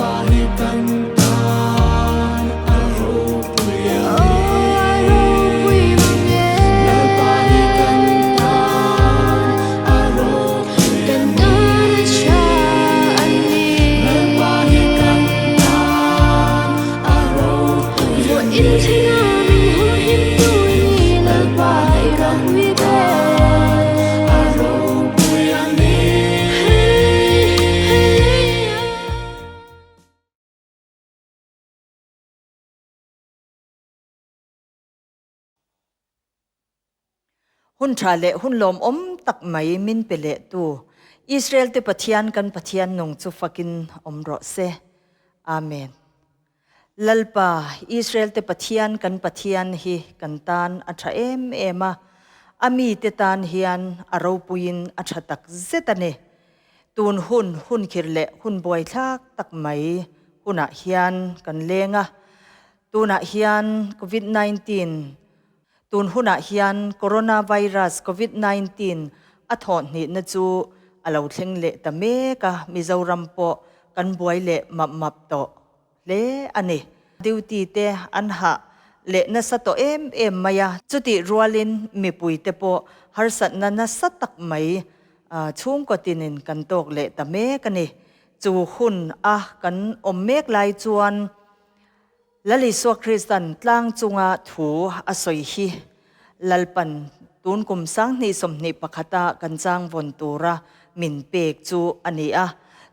Lalpa hi kan tan a ropui a ni. Lalpa hi kan tan a ropui a ni. Lalpa hi kan tan a ropui a ni. Lalpa hi kan tan a ropui a ni. Hun tha leh hun lawmawm tak mai min pe leh tu Israel te Pathian kan Pathian nung chu fakin awm rawh se. Amen. Lalpa Israel te Pathian kan Pathian hi kan tan a tha em em a, a mi te tan hian a ropuiin a tha tak zet a ni. Tun hun hun khir leh hun buaithlak tak mai hunah hian kan leng a, tunah hian Covid 19 Tun hunah hian Coronavirus Covid 19 a thawhhnihna chu a lo thleng leh ta mek a, Mizoram pawh kan buai leh map map tawh hle a ni. Duty te an hah leh nasa tawh em em mai a, chutih rualin mipui te pawh harsatna nasa tak mai chhungkaw tinin kan tawk leh ta mek a ni. Chu hun a kan awm mek lai chuan Lal Isua Kristan tlang chunga thu a sawi hi Lalpan tun kum 2021 a kan chang vawn tura min pek chu a ni a.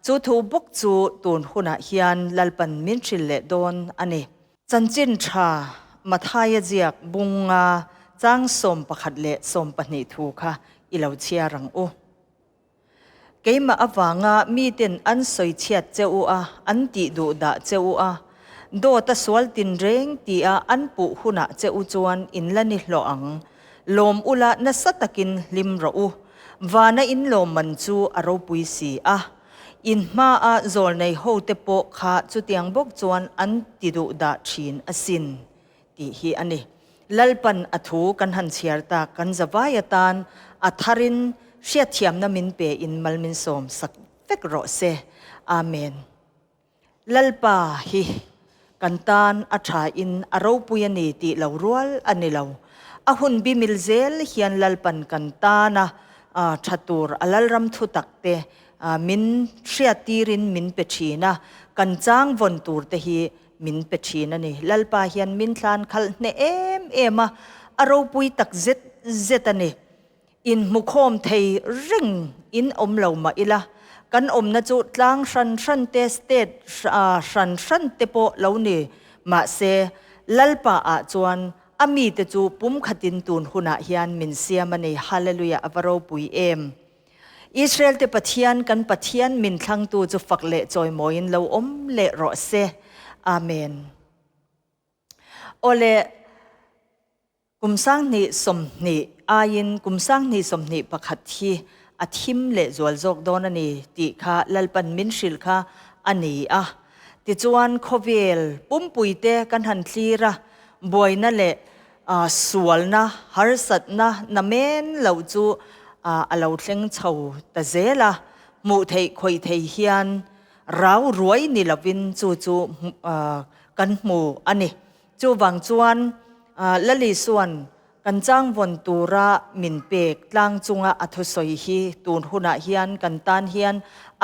Chu thu bawk chu tun hunah hian Lalpan min hrilh leh dawn a ni. Chanchin tha Mathaia ziak bunga chang 11 leh 12 thu kha i lo chhiar ang u. Keimah avanga miten an sawi chhiat che u a, an tih duh dah che u a, dawt a sual tinreng tia an puh hunah che u chuan in la ni hlawh ang. Lawm ula nasa takin hlim rawh u. Vana in lawmman chu a ropui si a. In hmaa zawlnei hote pawh kha chutiang bawk chuan an ti duh dah thin asin tih hi a ni. Lalpan a thu kan han chhiar tak kan zavai atan a tharin hriatthiamna min pe in mal min sawm sak vek rawh se. Amen. Lalpa hi kan tan a tha in a ropui a ni tih lo rual a ni lo. A hun bi mil zel hian Lalpan kan tana tha tur a Lalram thu tak te min hriattirin min pe thin a, kan chang vawn tur te hi min pe thin a ni. Lalpa hian min thlan khalh hneh em em a, a ropui tak zet zet a ni. Inhmukhawm thei reng in awm lo mah ila, kan awmna chu tlang hran hran te, state hran hran te pawh lo ni mahse, Lalpa ah chuan a mite chu pumkhatin tun hunah hian min siam a ni. Hallelujah, a va ropui em! Israel te Pathian kan Pathian min thlangtu chu fak leh chawimawiin lo awm leh rawh se. Amen. Awle, kum 2020 aiin kum 2021 hi a thim leh zual zawk dawn a ni tih kha Lalpan min hrilh kha a ni a. Tichuan khawvel pumpuite kan han thlir a, buaina leh Sualna, harsatna namen loh chu a lo thleng chho ta zel a, hmuh theih khawih thei hian rau ruai ni lovin chu chu kan hmu a ni. Chuvang chuan Lali chuan kan chang vawn tura min pek tlang chunga a thusawi hi tun hunah hian kan tan hian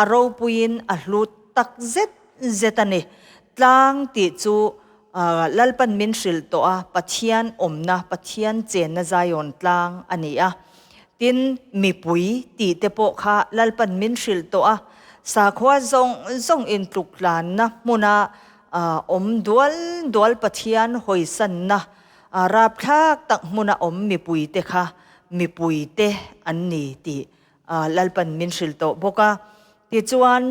a ropuiin a hlu tak zet zet a ni. Tlang tih chu Lalpan min hrilh tawh a, Pathian awmna, Pathian chenna Zion tlang a ni a. Tin, mipui tih te pawh kha Lalpan min hrilh tawh a, sakhua zawng zawng intluklanna hmuna awm dual dual Pathian hawisanna rapthlak tak hmuna awm mipui te kha mipui te an ni tih Lalpan min hrilh tawh bawk a. Tichuan,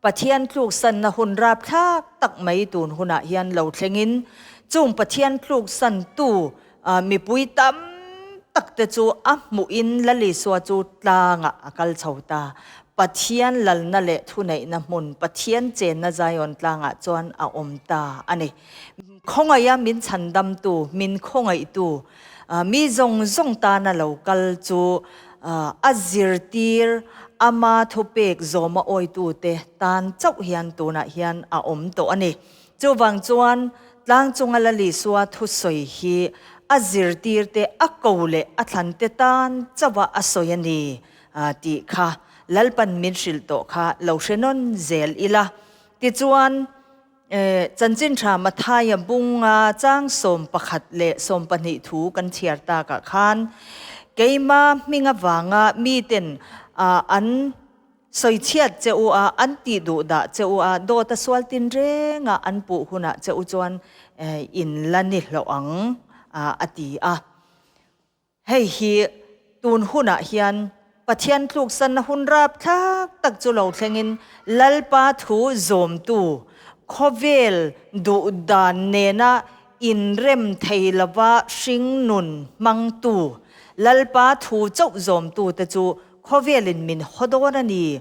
Pathian tluksanna hun rapthlak tak mai tun hunah hian lo thlengin chung Pathian tluksantu mipui tam tak te chu a hmuhin Lal Isua chu tlangah a kal chho ta. Pathian lalna leh thuneihna hmun, Pathian chenna Zion tlangah chuan a awm ta a ni. Khawngaiha min chhandamtu, min khawngaihtu, mi zawng zawng tana lo kal chu a zirtir. Ama thupek zawma awitute tan chauh hian tunah hian a awm tawh a ni. Chuvang chuan tlang chunga Lal Isua thusawi hi a zirtirte a ko leh a thlante tan chauha a sawi a ni tih kha Lalpan min hrilh tawh kha lo hre nawn zel ila. Tichuan, Chanchin tha Mathaia bunga chang 11 leh 12 thu kan chhiar takah khan keima hming avanga miten an sawichhiat che u a, an tih duh dah che u a, dawt a sual tin renga an puh hunah che u chuan in la ni hlawh ang a ti a. Hei hi tun hunah hian Pathian tluksanna hun rapthlak tak chu lo thlengin Lalpa thu zawmtu khawvel duhdan nena inrem thei lova hringnun hmangtu Lalpa thu chauh zawmtute chu khawvelin min haw dawn a ni,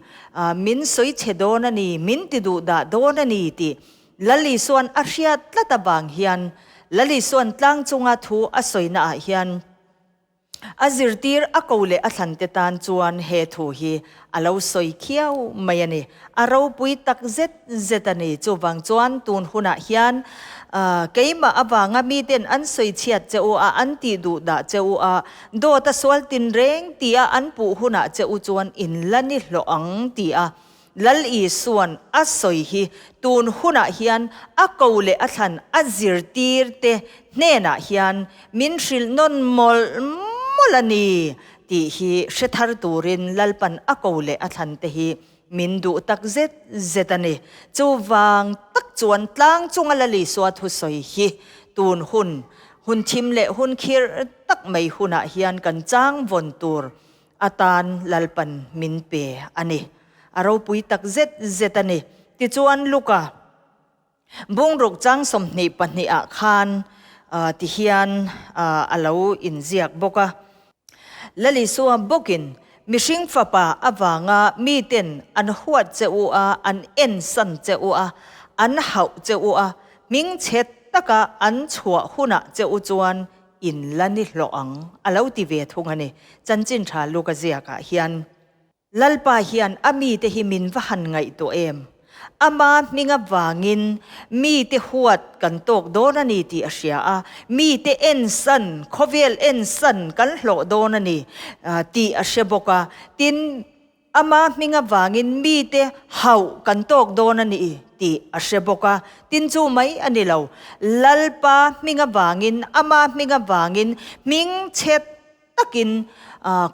min sawichhe dawn a ni, min tiduhdah dawn a ni tih Lal Isuan a hriat tlat avang hian Lal Isuan tlang chunga thu a sawina ah hian a zirtir a ko leh a thlan te tan chuan he thu hi a lo sawi khiau mai a ni. A ropui tak zet zet a ni. Chuvang chuan tun hunah hian keimah avanga miten an sawi chhiat che u a, an tih duh dah che u a, dawt a sual tinreng tia an puh hunah che u chuan in la ni hlawh ang ti a Lal Isuan a sawi hi tun hunah hian a ko leh a thlan a zirtir te hnenah hian min hrilh nawn mawlh mawlh a ni tih hi hre thar turin Lalpan a ko leh a thlan te hi min duh tak zet zet a ni. Chuvang tak chuan tlang chunga Lal Isua thusawi hi tun hun, hun thim leh hun khirh tak mai hunah hian kan chang vawn tur atan Lalpan min pe a ni. A ropui tak zet zet a ni. Tichuan Luka bungruk chang 22 ah khan tihian a lo inziak bawk a. Lal Isua bawkin mihring fapa avanga miten an huat che u a, an ensan che u a, an hauh che u a, hmingchhe taka an chhuah hunah che u chuan In la ni hlawh ang, a lo ti ve thung a ni. Chanchin tha Luka ziakah hian, Lalpa hian a mite hi min va han ngaihtuah em? Ama hming avangin mite huat kan tawk dawn a ni tih a hria a, mite ensan, khawvel ensan kan hlawh dawn a ni tih a hre bawk a. Tin, Ama hming avangin mite hauh kan tawk dawn a ni tih a hre bawk a, tin chu mai a ni lo. Lalpa hming avangin, ama hming avangin hming chhe takin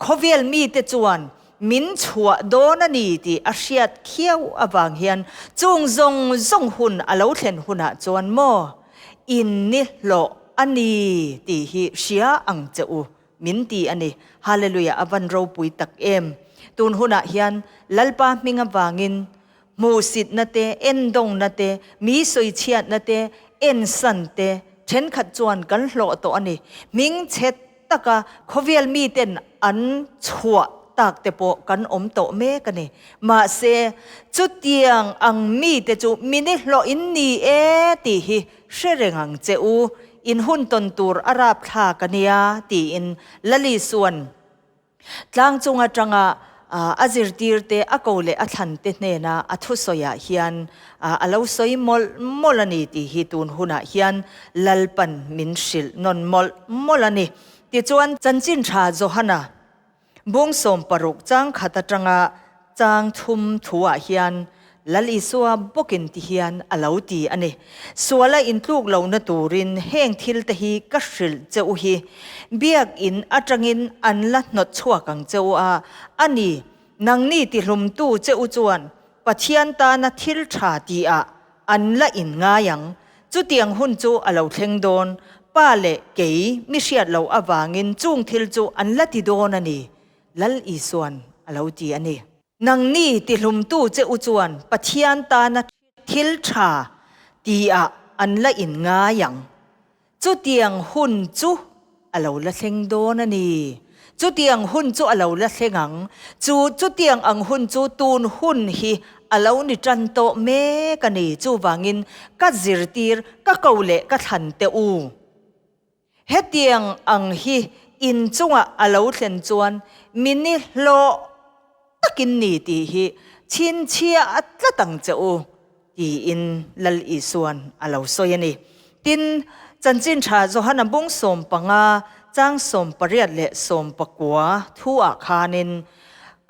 khawvel mite chuan min chhuah dawn a ni tih a hriat khiau avang hian chung zawng zawng hun a lo thlen hunah chuan maw in ni hlawh a ni tih hi hria ang che u. Min ti a ni. Hallelujah a van ropui tak em. Tun hunah hian Lalpa hming avangin hmuhsitna te, endawngna te, mi sawichhiatna te, ensan te thenkhat chuan kan hlawh tawh a ni. Hming chhe taka khawvel miten an chhuah tak te pawh kan awm tawh mek a ni. Mahse, chutiang ang mite chu mini hlawh in ni e tih hi Hre reng ang che u, in hun tawn tur a rap thlak a nia, tiin Lali chuan tlang chung atanga a zirtirte a ko leh a thlante hnena a thusawiah hian a lo sawi mawlh mawlh a ni tih hi tun hunah hian Lalpan min hrilh nawn mawlh mawlh a ni. Tichuan, Chanchin Tha Johana Bung 60 chang khat atanga chang thum thuah hian Lal Isua bawkin ti hian a lo ti a ni. Suala intluk lohna turin heng thil te hi ka hrilh che u hi. Biakin atangin an la hnawt chhuak ang che u a, a ni, nangni tihlumtu che u chuan Pathian tana thil tha tihah An la in ngai ang. Chutiang hun chu a lo thleng dawn. Pa leh kei mi hriat loh avangin chung thil chu an la ti dawn a ni, Lal Isuan a lo ti a ni. Nangni tihlumtu che u chuan Pathian tana thil tha tihah an la in ngai ang. Chutiang hun chu a lo la thleng dawn a ni. Chutiang hun chu a lo la thleng ang. Chu chutiang ang hun chu tun hun hi a lo ni tan tawh mek a ni. Chuvangin ka zirtir, ka ko leh ka thlan teh u. Hetiang ang hi inchungah a lo thlen chuan mini hlawh. takin ni tih hi chhinchhiah a tlat ang che u, tiin Lal Isuan a lo sawi a ni. Tin, Chanchin Tha Johana bung 15, chang 18 leh 19 thu-ah khanin,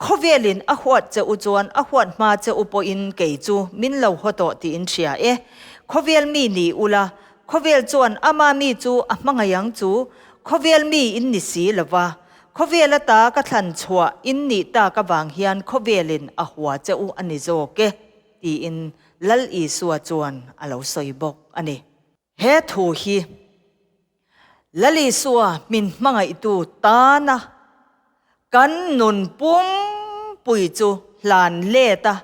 Khawvelin a huat che u chuan a huat hma che u pawhin kei chu min lo haw tawh tiin hria e. Khawvel mi ni ula, khawvel chuan ama mi chu a hmangaih ang chu, khawvel mi in ni si lo va. Khawvel ata ka thlan chhuah in nih tak avang hian khawvelin a hua che u a ni zawk e, tiin Lal Isua chuan a lo sawi bawk a ni. He thu hi Lal Isua min hmangaihtu tana kan nun pumpui chu hlan let a,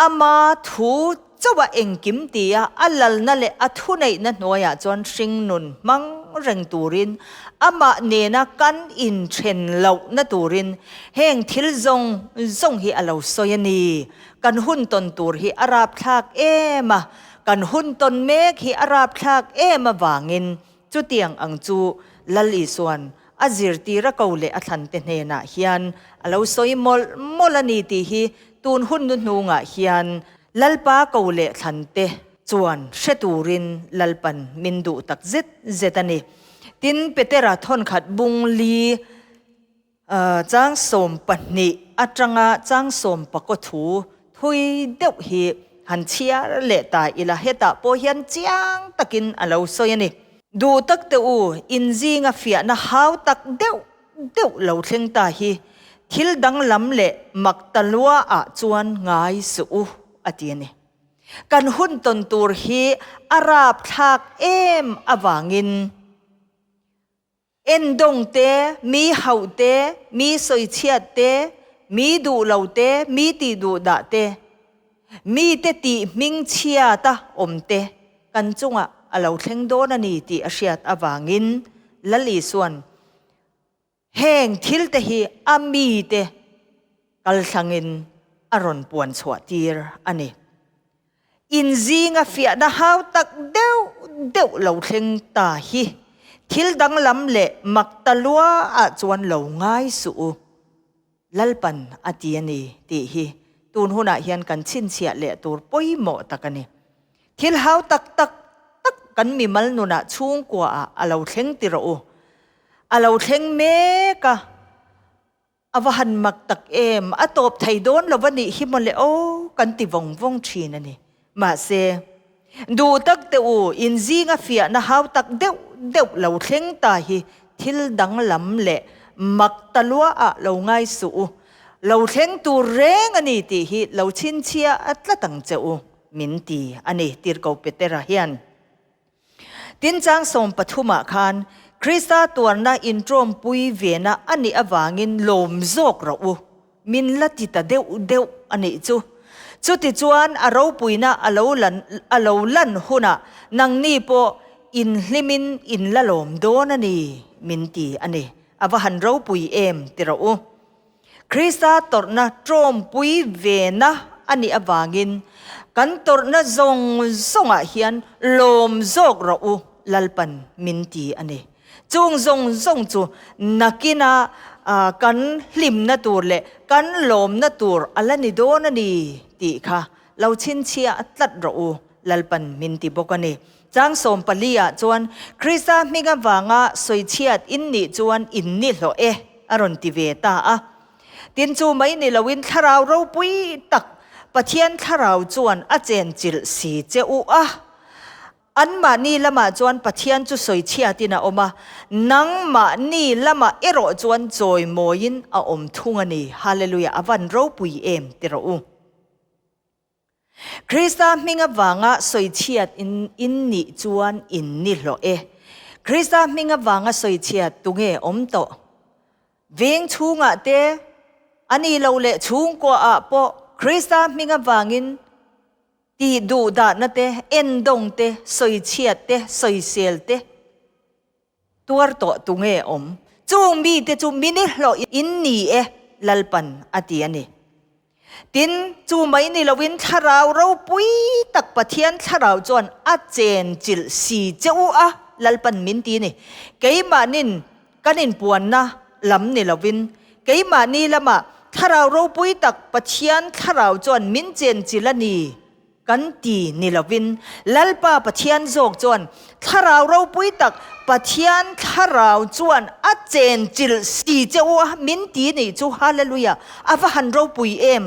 ama thu chauha engkim tia a lalna leh a thuneihna hnuaiah chuan hringnun hmang reng turin amah nena kan inthen lohna turin heng thil zawng zawng hi a lo sawi a ni. Kan hun tawn tur hi a rapthlak em a, Kan hun tawn mek hi a rapthlak em avangin chutiang ang chu Lal Isuan a zirtir a ko leh a thlante hnenah hian a lo sawi mawlh mawlh a ni tih hi tun hun nu hnungah hian Lalpa ko leh thlante chuan hre turin Lalpan min duh tak zet zet a ni. Tin, Petera thawnkhat bung li Chang 12 atanga chang sawmpakaw thu thui deuh hi han chhiar leh ta ila, hetah pawh hian chiang takin a lo sawi a ni. Duh tak te u, inzinga fiahna hau tak deuh deuh lo thleng ta hi thil danglam leh mak ta lua ah chuan ngai suh u, a ti a ni. Kan hun tawn tur hi a rapthlak em avangin, Endawng te, mi hauh te, mi sawichhiat te, mi duh lo te, mi tih duh dah te, mi te tih hming chhiata awm te kan chungah a lo thleng dawn a ni tih a hriat avangin Lal Isuan heng thil te hi a mi te kalthlangin a rawn puan chhuah tir a ni. Inzinga fiahna hau tak deuh deuh lo thleng ta hi thil danglam leh mak ta lua ah chuan lo ngai suh u. Lalpan a ti a ni tih hi tun hunah hian kan chhinchhiah leh tur pawimawh tak a ni. Thil hau tak tak tak kan mimal nunah chhungkua ah a lo thleng ti rawh u. A lo thleng mek a. A va han mak tak em, a tawp thei dawn lo va nih hi mawle aw kan ti vawng vawng thin a ni. Mahse, duh tak teh u, inzinga fiahna hau tak deuh deuh lo thleng ta hi thil danglam leh mak ta luaah lo ngai suh u, lo thleng tur reng a ni tih hi lo chhinchhia a tlat ang che u, min ti a ni, Tirhko Petera hian. Tin chang 13 ah khan Krista tuarna intawmpui vena a nih avangin lawm zawk rawh u, min la ti ta deuh deuh a nih chu. Chutichuan a ropuina a lo lan a lo lan hunah nangni pawh inhlimin in la lawm dawn a ni, min ti a ni. A va han ropui em ti rawh u. Krista tawrhna tawmpui vena a nih avangin kan tawrhna zawng zawngah hian lawm zawk rawh u Lalpan min ti a ni. Chung zawng zawng chu nakina kan hlimna tur leh kan lawmna tur a la ni dawn a ni tih kha lo chhinchhiah tlat rawh u Lalpan min ti bawk a ni. Chang 14 ah chuan Krista hming avanga sawichhiat in nih chuan in ni hlawh e a rawn ti ve ta a. Tin chu mai ni loin thlarau ropui tak Pathian thlarau chuan a chenchilh si che u a. Anmahni lamah chuan Pathian chu sawichhiatin a awm a, nangmahni lamah erawh chuan chawimawiin a awm thung a ni. Hallelujah, a van ropui em ti rawh u. Krista hming avanga sawichhiat in in nih chuan in ni hlawh e. Krista hming avanga sawichhiat tunge awm tawh? Veng chhungah te, a ni lo leh chhungkua ah pawh Krista hming avangin tih duh dahna te, endawng te, sawichhiat te, sawisel te tuar tawh tunge awm? Chung mite chu mini hlawh in ni e, Lalpan a ti a ni. Tin, chu mai ni loin thlarau ropui tak Pathian thlarau chuan a chen chilh si che u a, Lalpan min ti a ni. Keimahnin kan inpuanna lam ni loin, keimahni lama Thlarau ropui tak Pathian Thlarau chuan min chenchilh a ni kan ti ni lovin Lalpa Pathian zawk chuan Thlarau ropui tak Pathian Thlarau chuan a chenchilh si che u a min ti nih chu Hallelujah a va han ropui em!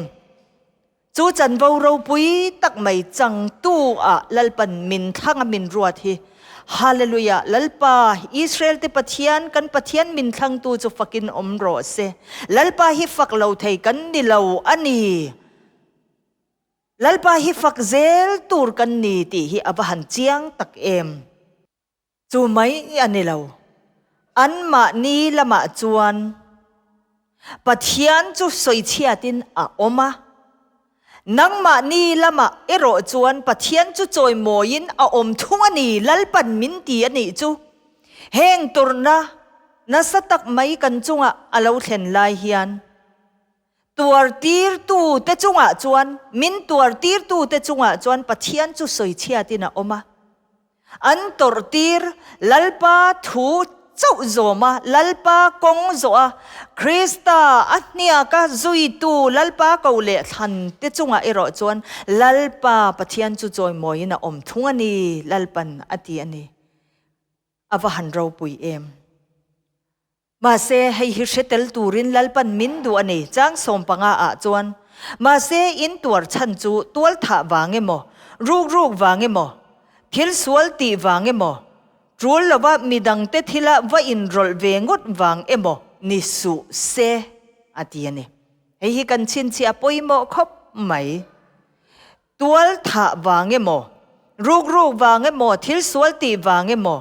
Chu chanvo ropui tak mai changtu ah Lalpan min thlang a min ruat hi. Hallelujah! Lalpa, Israel te Pathian, kan Pathian min thlangtu chu fakin awm rawh se. Lalpa hi fak lo thei kan ni lo a ni. Lalpa hi fak zel tur kan ni tih hi a va han chiang tak em. Chu mai a ni lo. Anmahni lamah chuan Pathian chu sawichhiatin a awm a, nangmahni lamah erawh chuan Pathian chu chawimawiin a awm thung a ni, Lalpan min ti a nih chu. Heng tawrhna nasa tak mai kan chungah a lo thlen lai hian Tuartirtu te chungah chuan, min tuartirtu te chungah chuan Pathian chu sawichhiatin a awm a. An tawrhtir Lalpa thu chauh zawm a, Lalpa kawng zawh a, Krista a hniaka zuitu Lalpa ko leh thlan te chungah erawh chuan Lalpa Pathian chu chawimawiin a awm thung a ni, Lalpan a ti a ni. A va han ropui em. Mahse, hei hi hre tel turin Lalpan min duh a ni, chang 15 ah chuan. Mahse, in tuar chhan chu tual thah vang emaw, ruk ruk vang emaw, thil sual tih vang emaw, tul lova midangte thila va inrawlh ve ngawt vang emaw ni suh se, a ti a ni. Hei hi kan chhinchhiah pawimawh khawp mai. Tual thah vang emaw, rukruk vang emaw, thil sual tih vang emaw,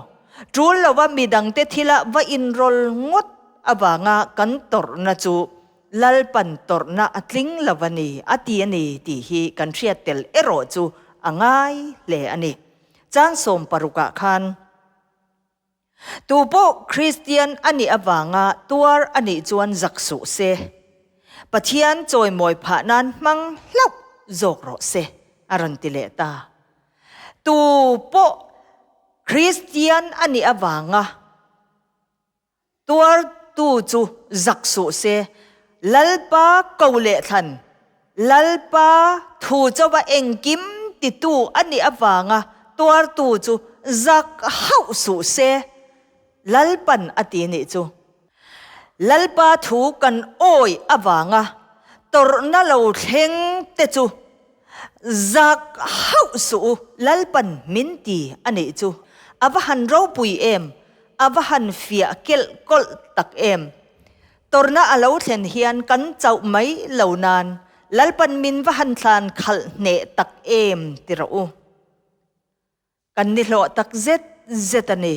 tul lova midangte thila va inrawl ngawt avanga kan tawrhna chu Lalpan tawrhna a tling lo a ni, a ti a ni tih hi kan hriat tel erawh chu a ngai hle a ni. Chang 16 ah khan. Tu pawh Kristian a nih avanga tuar a nih chuan zak suh se, Pathian chawimawi phah nan hmang hlauh zawk rawh se, a rawn ti leh ta. Tu pawh Kristian a nih avanga tuartu chu zak suh se, Lalpa ko leh thlan, Lalpa thu chauha engkim titu a nih avanga tuartu chu zak hauh suh se, Lalpan a ti nih chu. Lalpa thu kan awi avanga tawrhna lo thleng te chu zak hauh suh u, Lalpan min ti a nih chu. A va han ropui em, a va han fiah kelh kawlh tak em. Tawrhna a lo thlen hian kan chauh mai lo nan Lalpan min va han thlan khalh hneh tak em ti rawh u. Kan ni hlawh tak zet zet a ni.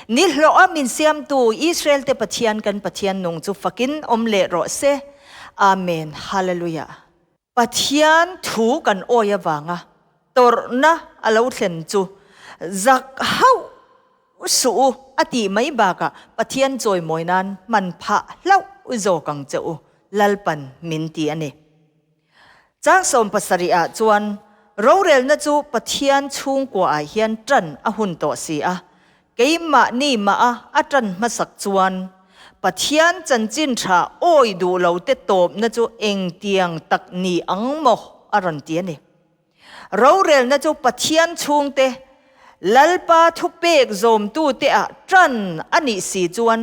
Ni hlawh a min siamtu Israel te Pathian kan Pathian nung chu fakin awm leh rawh se. Amen. Hallelujah. Pathian thu kan awi avanga tawrhna a lo thlen chu zak hauh suh u a tih mai bakah Pathian chawimawi nan hman phah hlauh zawk ang che u, Lalpan min ti a ni. Chang 70 ah chuan rorelna chu Pathian chhungkua ah hian tan a hun tawh si a, Keimahni mah a a ṭan hmasak chuan Pathian chanchin ṭha awi duh lo te tawpna chu engtiang tak ni ang maw a rawn ti a ni. Rorelna chu Pathian chhungte, Lalpa thupek zawmtute ah ṭan a nih si chuan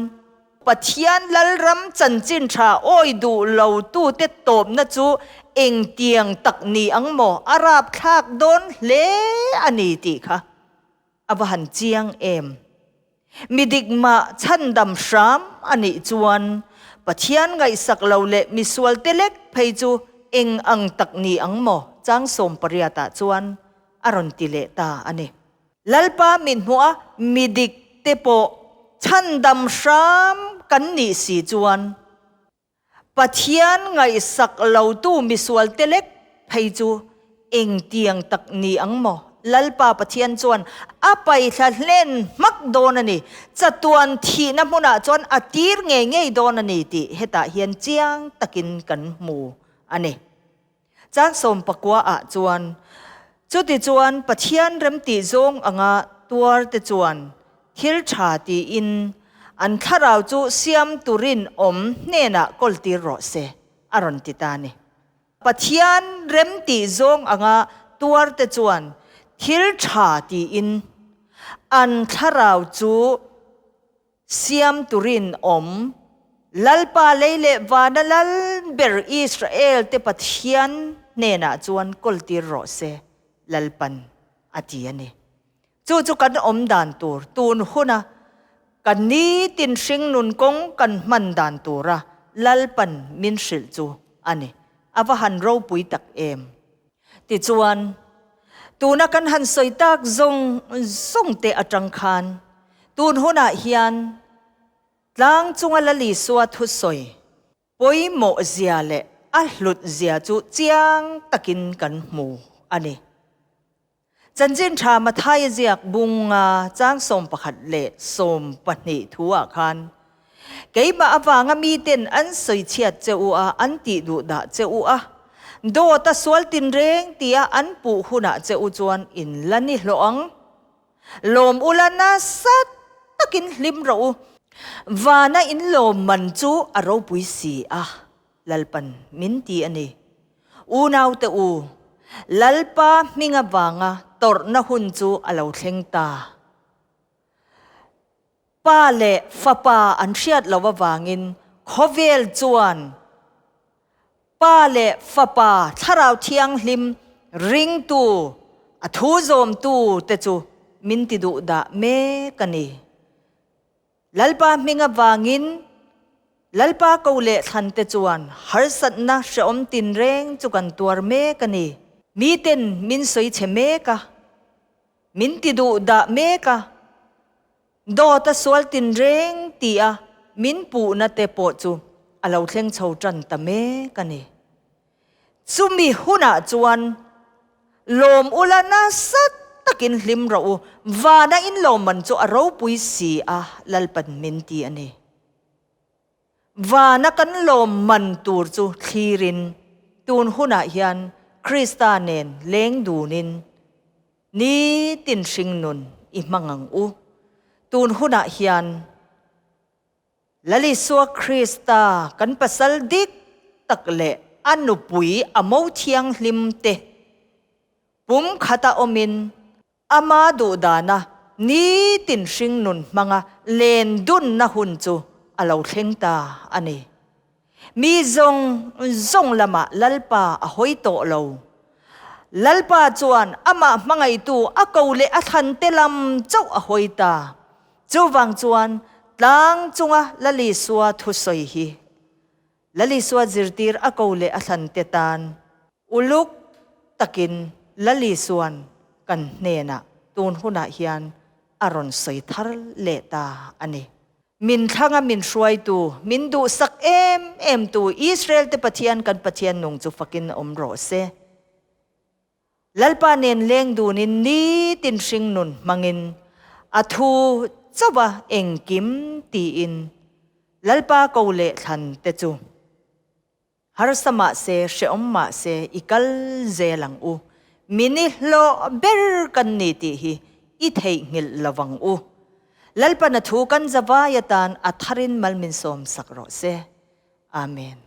Pathian Lalram chanchin ṭha awi duh lo tute tawpna chu engtiang tak ni ang maw a rapthlak dawn hle a ni tih kha. A va han chiang em? Mi dik mah chhandam hram a nih chuan Pathian ngaihsak lo leh misual te lek phei chu eng ang tak ni ang maw? Chang 18 ah chuan a rawn ti leh ta a ni. Lalpa min hmuh a mi dik te pawh chhandam hram kan nih si chuan Pathian ngaihsak lotu misual te lek phei chu engtiang tak ni ang maw? Lalpa Pathian chuan a paihla hlen hmak dawn a ni. Chatuan thihna hmunah chuan a tir ngei ngei dawn a ni tih hetah hian chiang takin kan hmu a ni. Chang 19 ah chuan, Chutichuan Pathian remtih zawng anga tuar te chuan thil tha tiin an thlarau chu siam turin awm hnenah kawltir rawh se, a rawn ti ta a ni. Pathian remtih zawng anga tuarte chuan thil tha tiin an thlarau chu siam turin awm Lalpa lei leh vana lal ber Israel te Pathian hnenah chuan kawltir rawh se, Lalpan a ti a ni. Chu chu kan awm dan tur, tun huna kan nitin hringnun kawng kan hman dan tura Lalpan min hrilh chu a ni. A va han ropui tak em! Tichuan, tuna kan han sawi tak zawng zawng te atang khan tun hunah hian tlang chunga Lal Isua thusawi Pawimawh zia leh a hlut zia chu chiang takin kan hmu a ni. Chanchin tha Mathaia ziak bunga chang 11 leh 12 thu ah khan, Keimah avanga miten an sawichhiat che u a, an tih duh dah che u a, dawt a sual tinreng tia an puh hunah che u chuan in la ni hlawh ang. Lawm ula nasa takin hlim rawh u. Vana in lawm man chu a ropui si a, Lalpan min ti a ni. Unaute u, Lalpa hming avanga tawrhna hun chu a lo thleng ta. Pa leh Fapa an hriat loh avangin khawvel chuan Pa leh Fapa Thlarau Thianghlim ringtu, a thu zawmtu te chu min ti duh dah mek a ni. Lalpa hming avangin Lalpa ko leh thlan te chuan harsatna hrehawm tinreng chu kan tuar mek a ni. Miten min sawi chhe mek a, min ti duh dah mek a. Dawt a sual tinreng ti a min puhna te pawh chu a lo thleng chho tan ta mek a ni. Chumi hunah chuan lawm ula nasa takin hlim rawh u, vana in lawmman chu a ropui si a Lalpan min ti a ni. Vana kan lawmman tur chu thlirin tun hunah hian Krista nen leng dunin Nitin hringnun i hmang ang u. Tun hunah hian Lal Isua Krista kan pasal dik tak leh a nupui a mo thianghlim te pum khata awmin ama duhdana nitin hringnun hmanga len dunna hun chu a lo thleng ta a ni. Mi zawng zawng lamah Lalpa a hawi tawh lo. Lalpa chuan amah hmangaihtu a ko leh a thlan te lam chauh a hawi ta. Chuvang chuan tlang chunga Lal Isua thusawi hi Lal Isua zirtir a ko leh a thlan te tan uluk takin Lal Isuan kan hnenah tun hunah hian a rawn sawi thar leh ta a ni. Min thlanga min hruaitu, min duhsak em em tu Israel te Pathian kan Pathian nung chu fakin awm rawh se. Lalpa nen leng dunin nitin hringnun hmangin a thu chauha engkim tiin Lalpa ko leh thlan te chu Harsa mah se, hrehawm mah se, i kal zel ang u. Mi ni hlawh ber kan ni tih hi i theihnghilh lo vang u. Lalpana thu kan zavai atan a tharin mal min sawm sak rawh se. Amen.